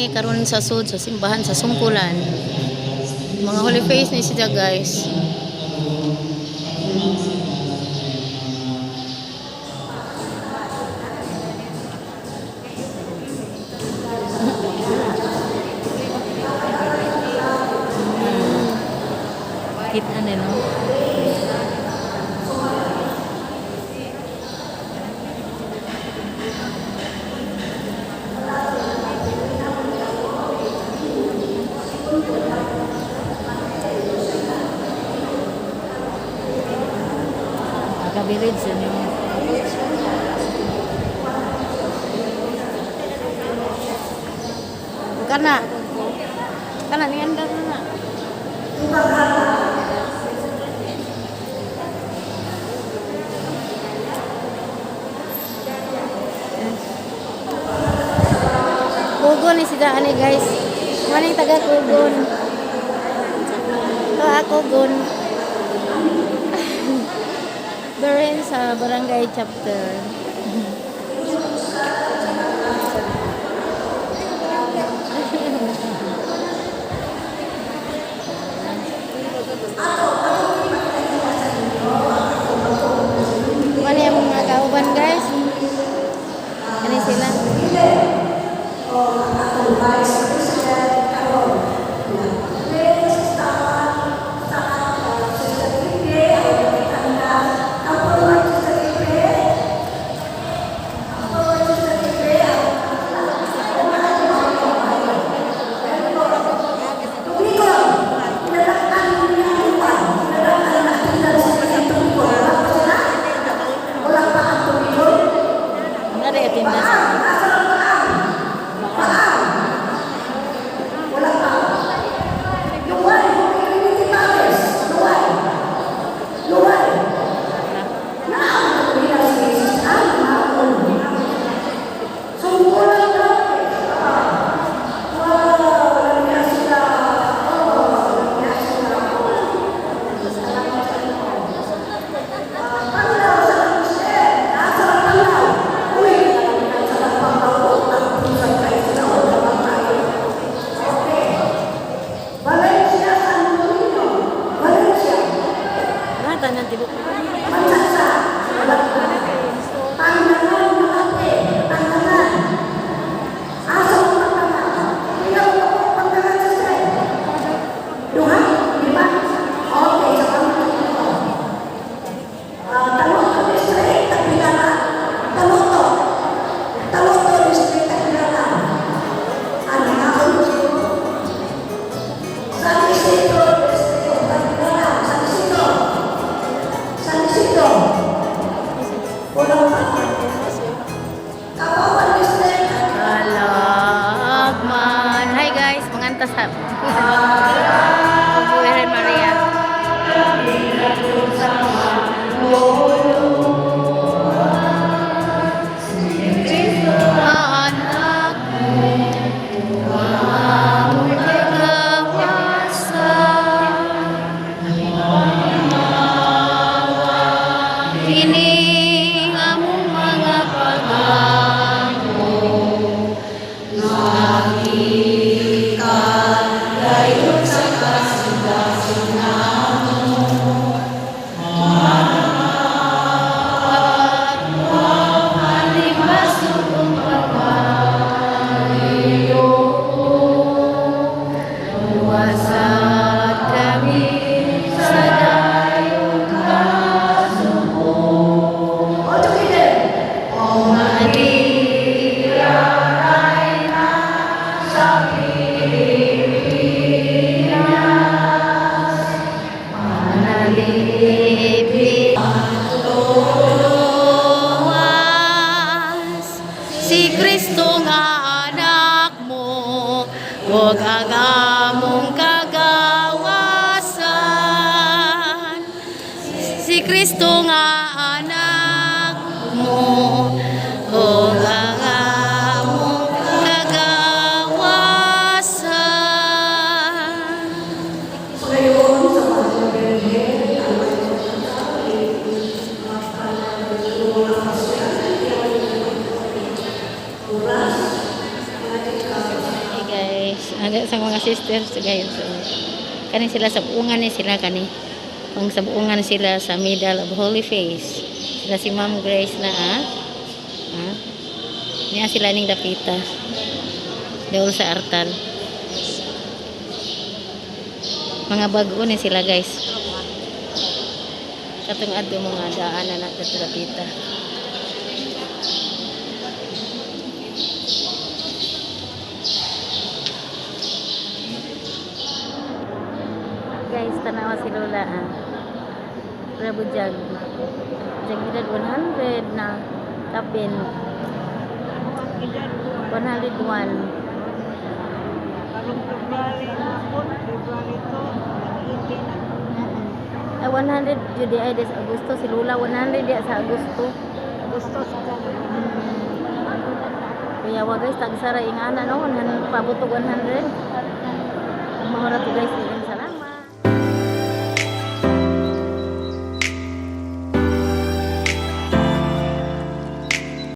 mi karon sa sud sa simbahan sa Sungkulan. Mga holy face ni sila, guys. Kita na, no? Aga village yun yung Kana. Kana ni andar na na. Kugon ni sila ani, guys. Maning taga Kugon. To ako Kugon. Beren sa barangay chapter. Mani ang mga kauban, guys. Kani sila. Ano rin tinda sa Valencia, San Antonio. Valencia. Nata ng tibok. Pansasa. Tandangan Makate. Tandangan. Asa mo tandangan? Ikaw mo tandangan sa sir. Duha? Lima? Okay, sa pamilya. Taluto District, Tagbilaran. Taluto. Taluto District, Tagbilaran. Ano na? San Isidro District, Tagbilaran. San Isidro. San Isidro. Walang pa. Kawawan District. Kalagman. Hi guys, mangantas ha. Buhay Maria. Anak mo, among kagawasan. Kini among mga pag-ampo. Dayon sa kasing namo. Palibasong pagkayo, luwasat kami sa dayong kasubo. All together. O Maria, ay nasa Pilipinas, manalipit luwas si Kristo nga anak mo ug ang among kagawasan. Si Kristo nga anak mo ug ang among kagawasan. So ngayon, sa mahal na Birhen, ang mga Hey guys. Ada sa mga sisters, guys. So, kani sila sa buungan ni sila kani. Pang sa buungan sila sa Medal of Holy Face. Sila si Ma'am Grace na ah. Ah. Niya sila ning dapita. Dool sa Artal. Mga bago ni sila, guys. Katong adto mga daan na dapita. Guys, tanawa si Lola ah. Rabo jag. Jag edad 100 na kapin. 101. Karong February na po, February 2, 18 na. Ay, 100 jud ay des Agosto si Lola, 100 diya sa Agosto. Gusto sa tanan. Kuya wa guys, tagsara ingana no, 100 pabotog 100. Mahora to, guys.